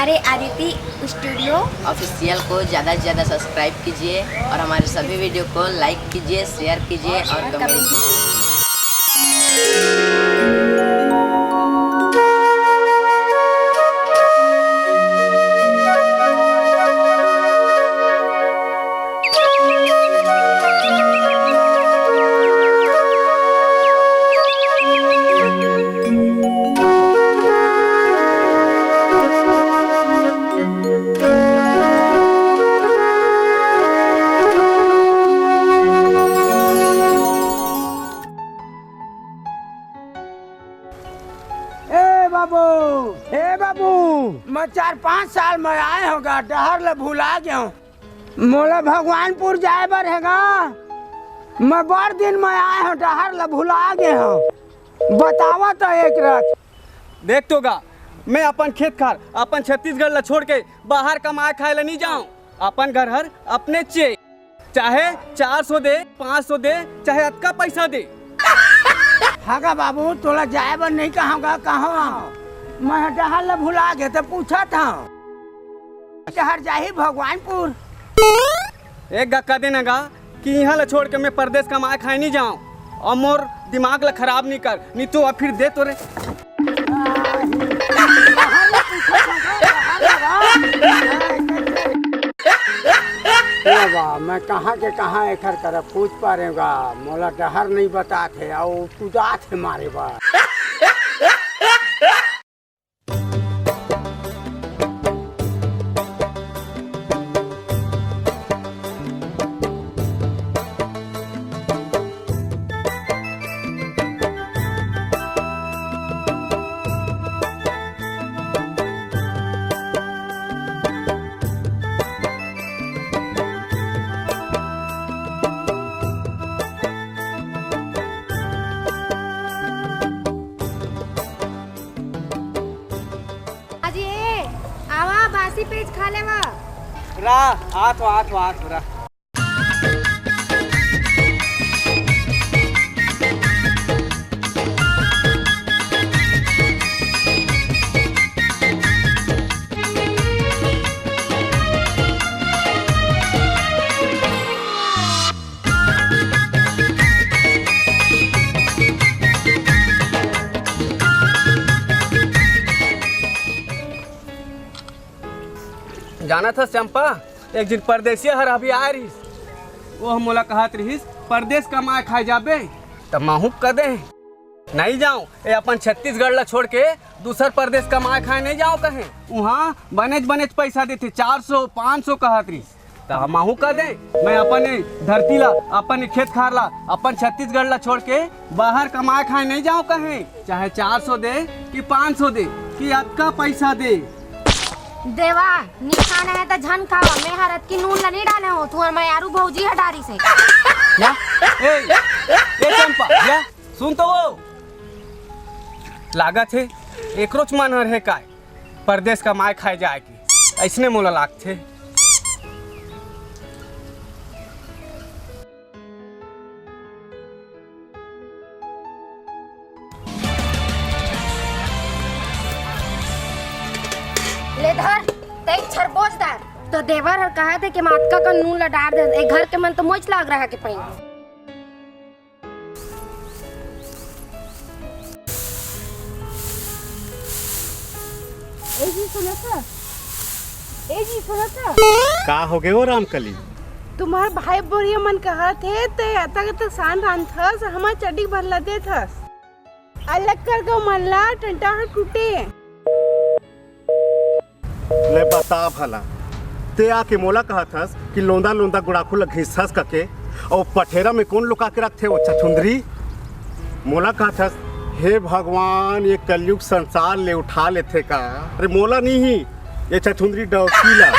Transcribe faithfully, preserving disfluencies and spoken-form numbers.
अरे Aditi studio official को ज़्यादा से ज़्यादा सब्सक्राइब कीजिए और हमारे सभी वीडियो को लाइक कीजिए, शेयर कीजिए और कमेंट कीजिए। ए बाबू, ए बाबू, मैं चार पाँच साल में आए हों गा, डहर ल भुला गए हों। मोला भगवानपुर जाए बर हे गा, मैं बड़ दिन में आए हों, डहर ल भुला गए हों। बतावा तो एक रच। देख तो गा, मैं अपन खेत खार, अपन छत्तीसगढ़ ल छोड़ के बाहर कमाए खाए ल नहीं जाऊं। अपन घर हर अपने चे, चाहे चार सौ दे, पाँच सौ दे, चाहे अतका पैसा दे। हाँ गा बाबू, तोला जाए बर नहीं कहूँ गा, कहाँ? मैं डहर ल भुला गे त पूछत हूँ। डहर जाही भगवानपुर। एक गा कह देना गा कि इहाँ ल छोड़ के मैं परदेस कमाए खाए नहीं जाऊँ, और मोर दिमाग ल खराब नहीं कर, नहीं तो अब फिर दे तोरे। ए बा, मैं कहाँ के कहाँ एखर करा पूछ पा रेहेंव गा, मोला डहर नहीं बतात हे, अउ कुदात हे मारे बर। अजी, ए, आवा, बासी पेज खा लेवा। रा, आत हो, आत हो, आत हो, रा। जानत हस चंपा, एक झिन परदेसिया हर अभी आए रिहिस। वो मोला कहत रिहिस, "परदेस कमाए खाए जाबे?" त महूँ कह दे, "नहीं जाऊँ, ए अपन छत्तीसगढ़ ला छोड़ के दूसर परदेस कमाए खाए नहीं जाऊँ," कहे। उहाँ बनेच बनेच पैसा देथे, चार सौ, पाँच सौ कहत रिहिस। त महूँ कह दे, मैं अपन ए धरती ला, अपन ए खेत खार ला, अपन छत्तीसगढ़ ला छोड़ के बाहर कमाए खाए नहीं जाऊँ कहे, चाहे चार सौ दे कि पाँच सौ दे कि अतका पैसा दे। देवा, निशान है त झन खावा, मैं हर अतकी नून ला नहीं डाले हो, तुहर मयारू भौजी ह डारी से। या? ए, ए चंपा, या? सुन तो वो। लागत हे, एकरोच मन हर हे काय? परदेस कमाए खाए जाए के, अइसने मोला लागथे। ले धर, तई छरबोज दार। तो देवर हर कहा थे कि मातका का नून ला डार दे, ए घर के मन तो मोच लाग रहा के पई। ए जी, सुनत ह? ए जी, सुनत ह? का हो गे ओ रामकली? तुम्हार भाई बोरिया मन कहत हे, ते अतक अतक सान रांधथस, हमर चड्डी भर ल देथस। अलग कर दो मन ला, टंटा ह टूटे। ले बता भला, ते आके मोला कहत हस कि लोंदा लोंदा गुड़ाखू ल घिसथस कके, अउ पठेरा में कोन लुका के रखथे ओ छछुंदरी? मोला कहत हस, "हे भगवान, ये कलयुग संसार ले उठा लेथे का?" अरे मोला नहीं, ये छछुंदरी डौकी ला।